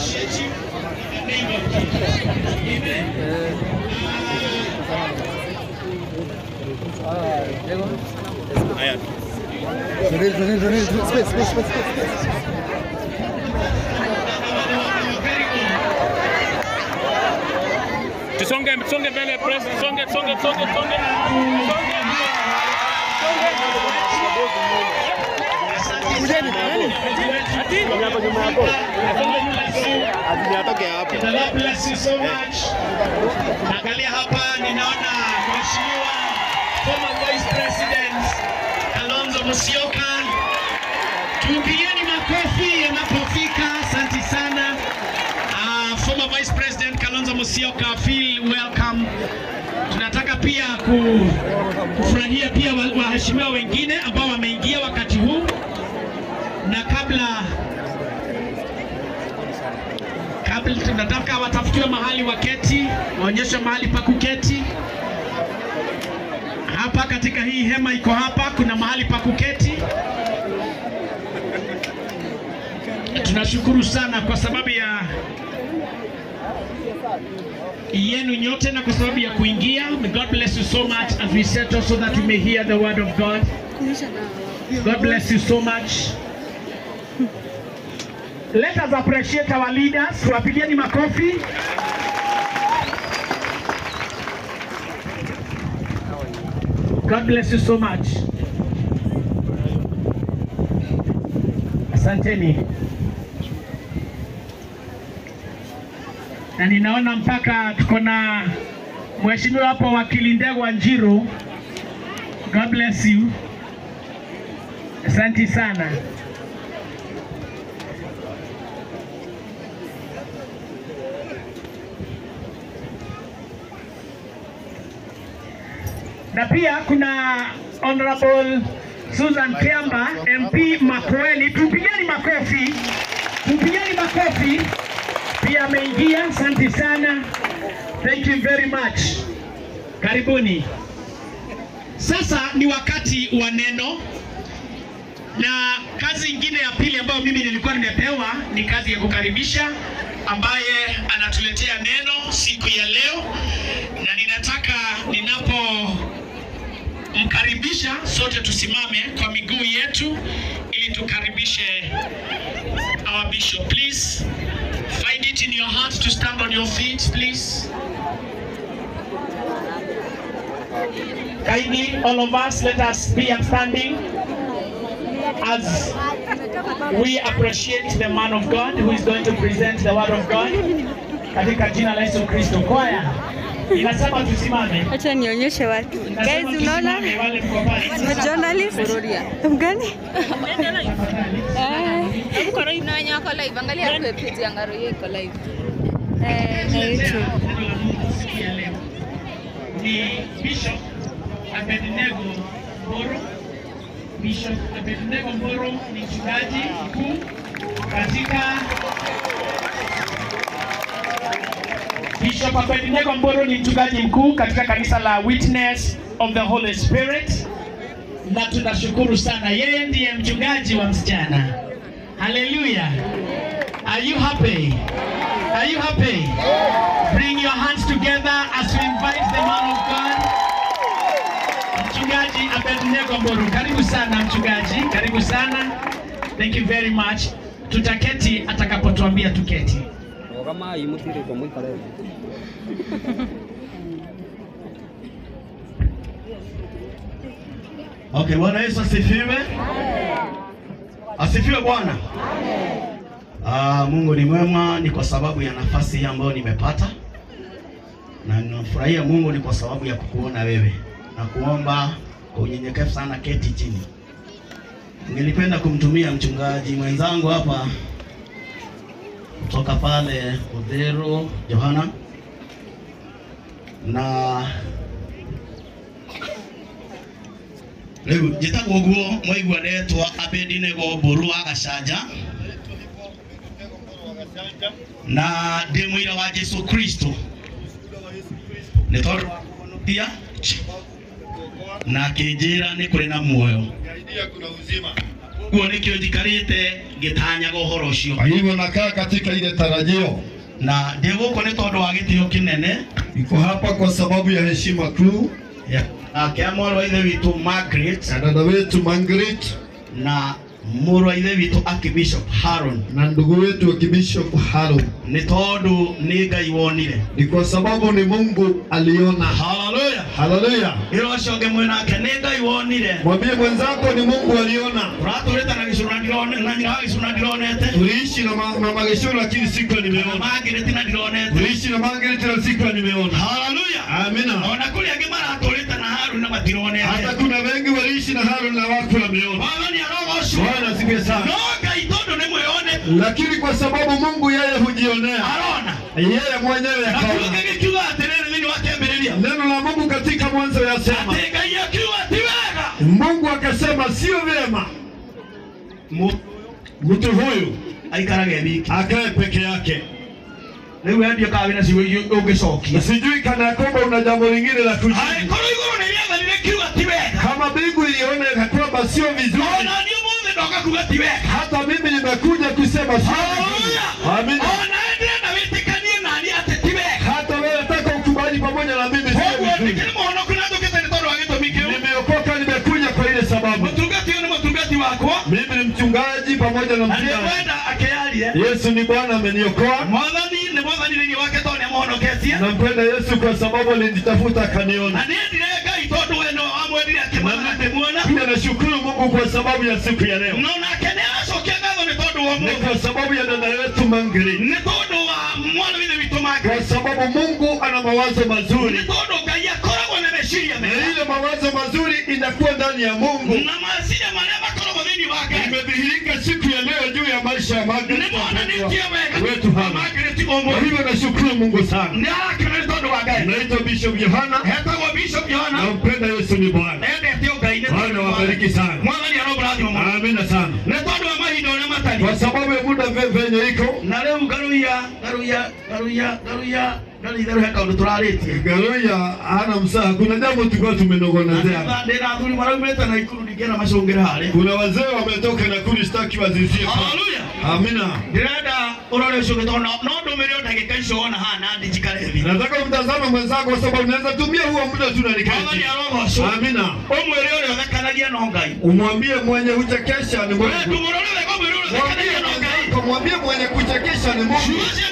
appreciate you in the name of Jesus. Amen. Space, space, space, space. Tusonge, songe mbele, press, songe, songe, songe, songe. Songe. The Lord bless you so much. Angalia hapa ninaona Mheshimiwa former Vice President Kalonzo Musyoka. Tupigieni makofi yanapofika. Asante sana. Former Vice President Kalonzo Musyoka, feel welcome. Tunataka pia kufurahia pia waheshimiwa wengine ambao wameingia wakati huu, na kabla tunataka watafutiwe mahali waketi, waonyeshe mahali pa kuketi. Hapa katika hii hema iko hapa, kuna mahali pa kuketi. Tunashukuru sana kwa sababu ya yenu nyote na kwa sababu ya kuingia. May God bless you so much as we settle so that you may hear the word of God. God bless you so much. Let us appreciate our leaders. Tuwapigieni makofi. God bless you so much. Asanteni. Na ninaona mpaka tuko na mheshimiwa hapo wakili Ndegwa Njiru. God bless you. Asante sana. Na pia kuna Honorable Susan Kiamba, MP Makueni. Tupigeni makofi. Tupigeni makofi. Pia ameingia. Asante sana. Thank you very much. Karibuni. Sasa ni wakati wa neno. Na kazi ingine ya pili ambayo mimi nilikuwa nimepewa ni kazi ya kukaribisha ambaye anatuletea neno siku ya leo. Na ninataka ninapo mkaribisha sote tusimame kwa miguu yetu ili tukaribishe our bishop. Please find it in your heart to stand on your feet, please. Kindly, all of us, let us be upstanding as we appreciate the man of God who is going to present the word of God. Katika jina la Yesu Kristo. Kwaya inasema tusimame. Acha nionyeshe watu. Guys, unaona? Journalist mgani? Na wenye wako live, angalia hapo page ya Ngaruiya iko live. Na YouTube. Ni Bishop Abednego Mburu. Bishop Abednego Mburu ni mchungaji mkuu katika Bishop Abednego Mburu ni mchungaji mkuu katika kanisa la Witness of the Holy Spirit. Na tunashukuru sana. Yeye ndiye mchungaji wa msichana. Hallelujah. Are you happy? Are you happy? Bring your hands together as we invite the man of God. Mchungaji Abednego Mburu. Karibu sana mchungaji. Karibu sana. Thank you very much. Tutaketi atakapotuambia tuketi. Okay, Bwana Yesu asifiwe. Asifiwe Bwana. Mungu ni mwema, ni kwa sababu ya nafasi hii ambayo nimepata. Na ninafurahia Mungu ni kwa sababu ya kukuona wewe. Na kuomba kwa unyenyekevu sana, keti chini. Nilipenda kumtumia mchungaji mwenzangu hapa kutoka pale Odero Johana, na leo njitagwo guo mwaigua ndetwa Abednego Mburu wa Gacanja, na ndi mwira wa Jesu Kristo ni tondu wa na akinjira ni kuri na muoyo. Ũguo nĩkĩo njikarĩte ngĩtanyaga ũhoro ũcio. Kwa hivyo nakaa katika ile tarajio. Na ndĩ gũkũ nĩ tondũ wa gĩtĩo kĩnene. Niko hapa kwa sababu ya heshima kuu ya mwarĩ wa ithe witũ Margaret na dada wetu Margaret na mũrũ wa ithe witũ Archbishop Haron na ndugu wetu Archbishop Haron. Nĩ tondũ nĩ Ngai wonire. Ni kwa sababu ni Mungu aliona. Haleluya. Haleluya. Ĩro ũcio ũngĩ mwĩnake nĩ Ngai wonire. Mwambie mwenzako ni Mungu aliona. Ũratũrĩte na gĩcũrũ na nyina wa gĩcũrũ na ndironete. Tuliishi na magĩcũrũ lakini sikuwa nimeona. Margaret na ndironete. Tuliishi na Margaret na sikuwa nimeona. Haleluya. Amina. Ona kũrĩ angĩ maratũrĩte na Harun na matironete. Hata kuna wengi waliishi na Harun na hawakuwa wameona. Mwathani arogocwo. Bwana asifiwe sana. No Ngai tondũ nĩ mwĩone. Lakini kwa sababu Mungu yeye hujionea. Arona. Yeye mwenyewe akaona. Na kiuga atĩrĩrĩ thĩinĩ wa kĩambĩrĩria. Neno la Mungu katika mwanzo yasema. Atĩ Ngai akiuga ti wega. Mungu akasema sio vyema mtu huyu aikarage wiki, akae peke yake. Rĩu wendio kana wĩna ciugo ũngĩcokia. Sijui kana kwamba una jambo lingine la kujibu. Angĩkorwo igũrũ nĩ rĩathanire kiuga ti wega. Kama mbingu iliona kwamba sio vizuri. Ona niĩ ũmũthĩ ndoka kuga ti wega. Hata mimi nimekuja kusema sio vizuri. Amina. Ona ndĩrenda wĩtĩkanie nani atĩ ti wega. Hata wewe nataka ukubali pamoja na mimi sio vizuri. Koguo ndikĩrĩ mũhonoku na njũkĩte nĩ tondũ wa gĩtũmi kĩu. Nimeokoka, nimekuja kwa ile sababu. Mũtungati ũyũ nĩ mũtungati wakwa. Mimi ni mchungaji pamoja na mchungaji. Nĩngwenda akĩarie. Yesu ni Bwana, ameniokoa. Mwathani nĩ Mwathani thĩinĩ wake tondũ nĩamũhonoketie. Nampenda Yesu kwa sababu alinitafuta akaniona. Na nĩendire Ngai tondũ we nĩwe wamwendire akĩmuona. Pia nashukuru Mungu kwa sababu ya siku ya leo. No nake nĩaracokia ngatho nĩ tondũ wa Ni ũmũthĩ. kwa sababu ya dada yetu Margaret. Nĩ tondũ wa mwana wa ithe witũ Margaret. Kwa sababu Mungu ana mawazo mazuri. Nĩ tondũ Ngai akoragwo na meciria Na mega. ile mawazo mazuri inakuwa ndani ya Mungu. Na meciria marĩa makoragwo thĩinĩ wa Ngai. Imedhihirika siku ya leo juu ya maisha ya Margaret. Nĩ monanĩtie wega wetu hapa. Margaret Kwa ũmũthĩ. hivyo nashukuru Mungu sana. Nĩ arakena nĩ tondũ wa Ngai. Naitwa Bishop Yohana. Etagwo Bishop Yohana. Nampenda Yesu ni Bwana. Endete Ngai nĩ Bwana wabariki sana. Mwathani aromũrathima mũno. Amina sana. Nĩ tondũ wa mahinda ũrĩa matariĩ. Kwa sababu ya muda venye iko. Na rĩu Ngaruiya Ngaruiya Ngaruiya Ngaruiya ndarĩ itherũ he kaũndũ tũrarĩtie. Ngaruiya hana msaha. Kuna jambo tulikuwa tumenong'onezea. Ndĩna athuri maraumĩte Naikuru ndingĩenda macũngĩre harĩa. Kuna wazee wametoka Nakuru sitaki wazizie. Haleluya. Amina. Ndĩrenda ũrore ũcio ũngĩ tondũ no ndũmĩre o ndagĩka icio wona haha na ndijikare thĩ. Nataka umtazame mwenzako kwa sababu unaweza tumia huo muda tu na Mwathani niketi. arogocwo. Amina. Ũmwĩre ũrĩa ũthekanagia no Ngai. Umwambie mwenye huchekesha ni Mungu. Ndũmũrore wega ũmwĩre ũrĩa ũthekanagia no Ngai. Mwambie mwenye kuchekesha ni Mungu. Ciugo cia